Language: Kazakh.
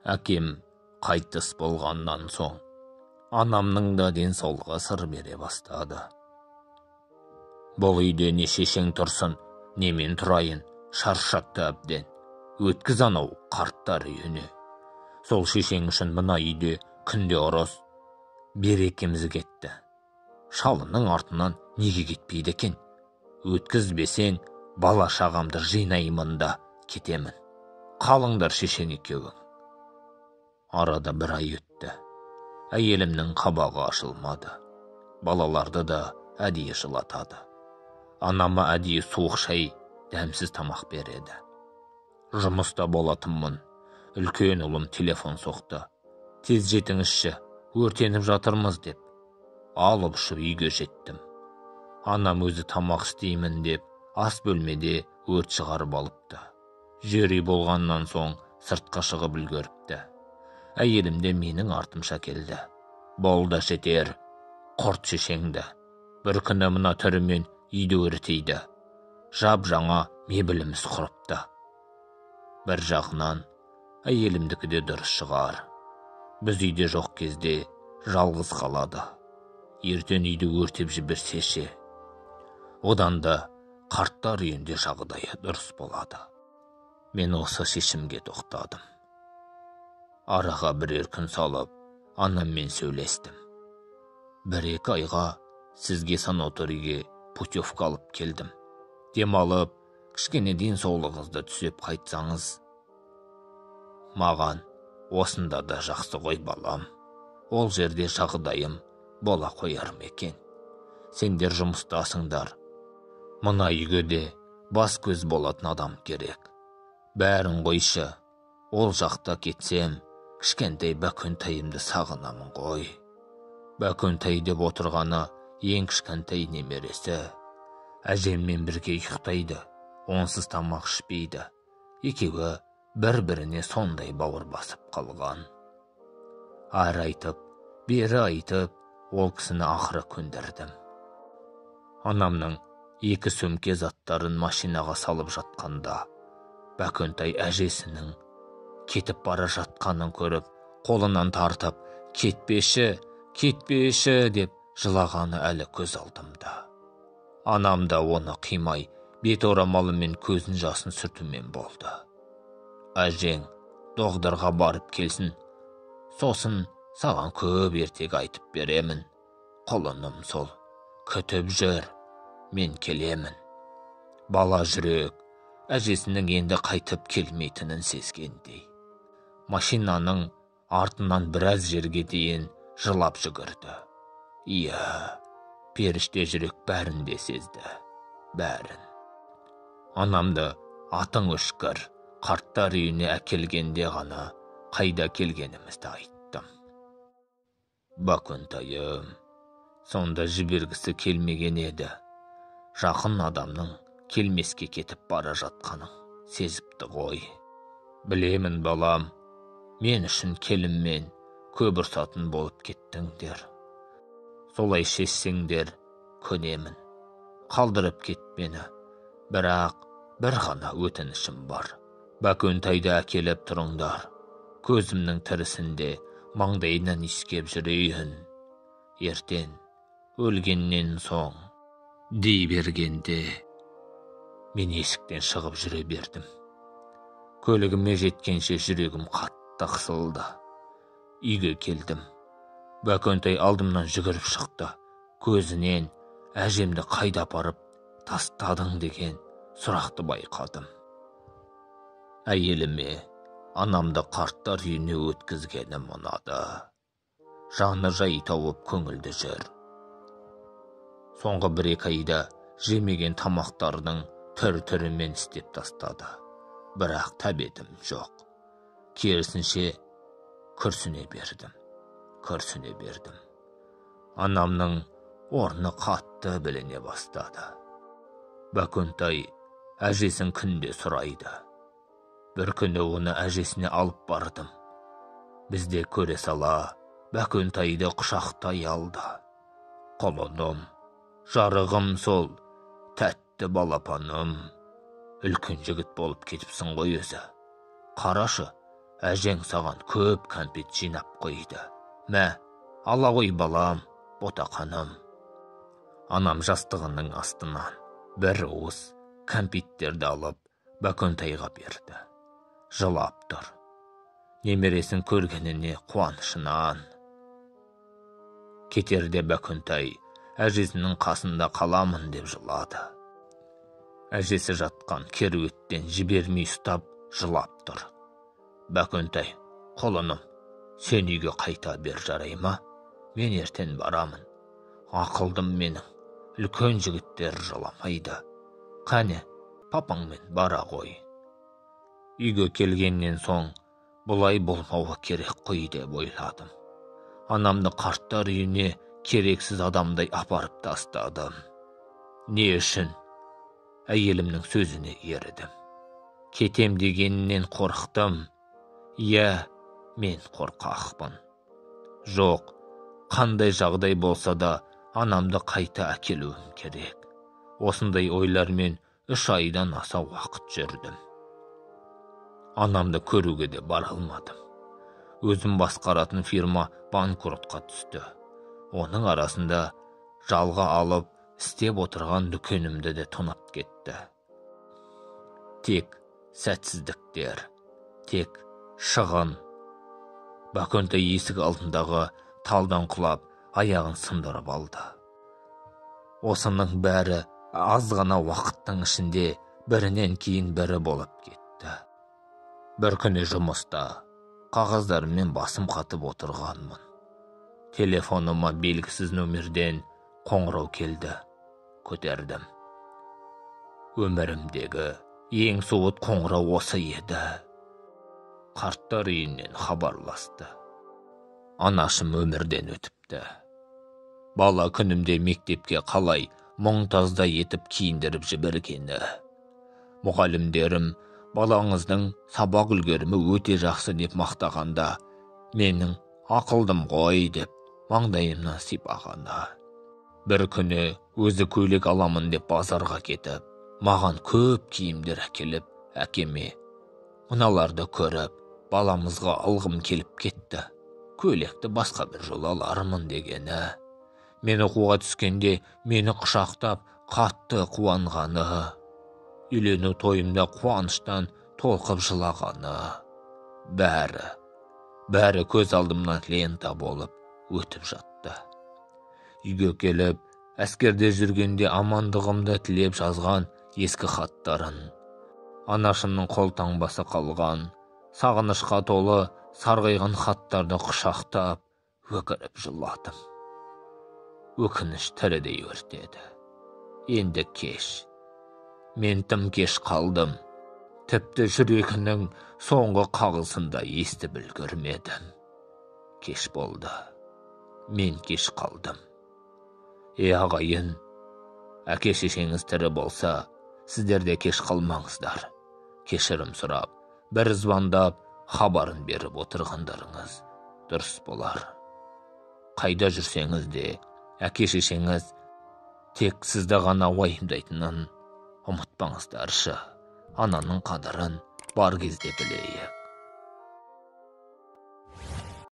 Әкем қайтыс болғаннан соң анамның да денсаулығы сыр бере бастады. Бұл үйде не шешең тұрсын, не мен тұрайын, шаршатты әбден. Өткіз анау қарттар үйіне. Сол шешең үшін мына үйде күнде ұрыс, берекеміз кетті. Шалының артынан неге кетпейді екен? Өткізбесең, бала шағамды жинаймын да кетемін. Қалыңдар шешең екеуің. Арада бір ай өтті. Әйелімнің қабағы ашылмады. Балаларды да әдейі жылатады. Анама әдейі суық шай, дәмсіз тамақ береді. Жұмыста болатынмын. Үлкен ұлым телефон соқты. Тез жетіңізші, өртеніп жатырмыз деп. Алып ұшып үйге жеттім. Анам өзі тамақ істеймін деп ас бөлмеде өрт шығарып алыпты. Жер үй болғаннан соң сыртқа шығып үлгеріпті. Әйелім де менің артымша келді. Бол да жетер, құрт шешеңді. Бір күні мына түрімен үйді өртейді. Жап-жаңа мебеліміз құрыпты. Бір жағынан әйелімдікі де дұрыс шығар. Біз үйде жоқ кезде жалғыз қалады. Ертең үйді өртеп жіберсе ше. Одан да қарттар үйінде жағдайы дұрыс болады. Мен осы шешімге тоқтадым. Араға бірер күн салып, анаммен сөйлестім. 1-2 айға сізге санаторийге путевка алып келдім. Демалып, кішкене денсаулығыңызды түзеп қайтсаңыз. Маған осында да жақсы ғой балам. Ол жерде жағдайым бола қояр ма екен? Сендер жұмыстасыңдар. Мына үйге де бас көз болатын адам керек. Бәрін қойшы. Ол жақта кетсем, кішкентай Бәкөнтайымды сағынамын ғой. Бәкөнтай деп отырғаны ең кішкентай немересі. Әжеммен бірге ұйықтайды, онсыз тамақ ішпейді. Екеуі бір-біріне сондай бауыр басып қалған. Ары айтып, бері айтып, ол кісіні ақыры көндірдім. Анамның 2 сөмке заттарын машинаға салып жатқанда, Бәкөнтай әжесінің кетіп бара жатқанын көріп, қолынан тартып, кетпеші, кетпеші деп жылағаны әлі көз алдымда. Анам да оны қимай, бет орамалымен көзін жасын сүртумен болды. Әжең доғдырға барып келсін, сосын саған көп ертегі айтып беремін. Құлыным сол, күтіп жүр, мен келемін. Бала жүрек әжесінің енді қайтып келмейтінін сезгендей. Машинаның артынан біраз жерге дейін жылап жүгірді. Иә, періште жүрек бәрін де сезді, бәрін. Анамды атың өшкір, қарттар үйіне әкелгенде ғана қайда келгенімізді айттым. Бәкөнтайым сонда жібергісі келмеген еді. Жақын адамның келмеске кетіп бара жатқанын сезіпті ғой. Білемін балам, мен үшін келінмен көп ұрсатын болып кеттіңдер. Солай шешсеңдер көнемін. Қалдырып кетпені. Бірақ бір ғана өтінішім бар. Бәкөнтайды әкеліп тұрыңдар. Көзімнің тірісінде маңдайынан иіскеп жүрейін. Ертең өлгеннен соң дей бергенде мен есіктен шығып жүре бердім. Көлігіме жеткенше жүрегім қатты қысылды. Үйге келдім. Бәкөнтай алдымнан жүгіріп шықты. Көзінен әжемді қайда апарып тастадың деген сұрақты байқадым. Әйеліме анамды қарттар үйіне өткізгенім ұнады. Жаны жай тауып көңілді жүр. Соңғы 1-2 айда жемеген тамақтардың түр-түрімен істеп тастады. Бірақ тәбетім жоқ. Керісінше күрсіне бердім. Күрсіне бердім. Анамның орны қатты біліне бастады. Бәкөнтай әжесін күнде сұрайды. Бір күні оны әжесіне алып бардым. Бізде көре сала Бәкөнтайды құшақтай алды. Құлыным, жарығым сол, тәтті балапаным. Үлкен жігіт болып кетіпсің ғой өзі. Қарашы, Әжең саған көп кәмпит жинап қойды. Мә, ала ғой балам, ботақаным. Анам жастығының астынан бір уыс кәмпиттерді алып Бөкентайға берді. Жылап тұр. Немересін көргеніне қуанышынан. Кетерде Бөкентай әжесінің қасында қаламын деп жылады. Әжесі жатқан керуеттен жібермей ұстап жылап тұр. Бөкентай, құлыным, сен үйге қайта бер, жарай ма? Мен ертең барамын. Ақылдым менің, үлкен жігіттер жыламайды. Қане, папаңмен бара ғой. Үйге келгеннен соң бұлай болмауы керек қой деп ойладым. Анамды қарттар үйіне керексіз адамдай апарып тастадым. Не үшін? Әйелімнің сөзіне ерідім. Кетем дегенінен қорықтым. Иә, мен қорқақпын. Жоқ, қандай жағдай болса да анамды қайта әкелуім керек. Осындай ойлармен 3 айдан аса уақыт жүрдім. Анамды көруге де бара алмадым. Өзім басқаратын фирма банкротқа түсті. Оның арасында жалға алып істеп отырған дүкенімді де тонап кетті. Тек сәтсіздіктер, тек шығын. Бөкентай есік алдындағы талдан құлап, аяғын сындырып алды. Осының бәрі аз ғана уақыттың ішінде бірінен кейін бірі болып кетті. Бір күні жұмыста қағаздарыммен басым қатып отырғанмын. Телефоныма белгісіз нөмірден қоңырау келді. Көтердім. Өмірімдегі ең суыт қоңырау осы еді. Қарттар үйінен хабарласты. Анашым өмірден өтіпті. Бала күнімде мектепке қалай мұңтаздай етіп киіндіріп жібергені. Мұғалімдерім балаңыздың сабақ үлгерімі өте жақсы деп мақтағанда, менің ақылдым ғой деп маңдайымнан сипағаны. Бір күні өзі көйлек аламын деп базарға кетіп, маған көп киімдер әкеліп, әкеме мыналарды көріп, баламызға алғым келіп кетті. Көйлекті басқа бір жолы алармын дегені. Мен оқуға түскенде мені құшақтап қатты қуанғаны. Үйлену тойымда қуаныштан толқып жылағаны. Бәрі көз алдымнан лента болып өтіп жатты. Үйге келіп, әскерде жүргенде амандығымды тілеп жазған ескі хаттарын, анашымның қол таңбасы қалған, сағынышқа толы сарғайған хаттарды құшақтап, өкіріп жыладым. Өкініш тірідей өртеді. Енді кеш. Мен тым кеш қалдым. Тіпті жүрегінің соңғы қағысында естіп үлгермедім. Кеш болды. Мен кеш қалдым. Е ағайын, әке шешеңіз тірі болса, сіздер де кеш қалмаңыздар. Кешірім сұрап, бір звондап, хабарын беріп отырғандарыңыз дұрыс болар. Қайда жүрсеңіз де, әке шешеңіз тек сізді ғана уайымдайтынын ұмытпаңыздаршы. Ананың қадірін бар кезде білейік.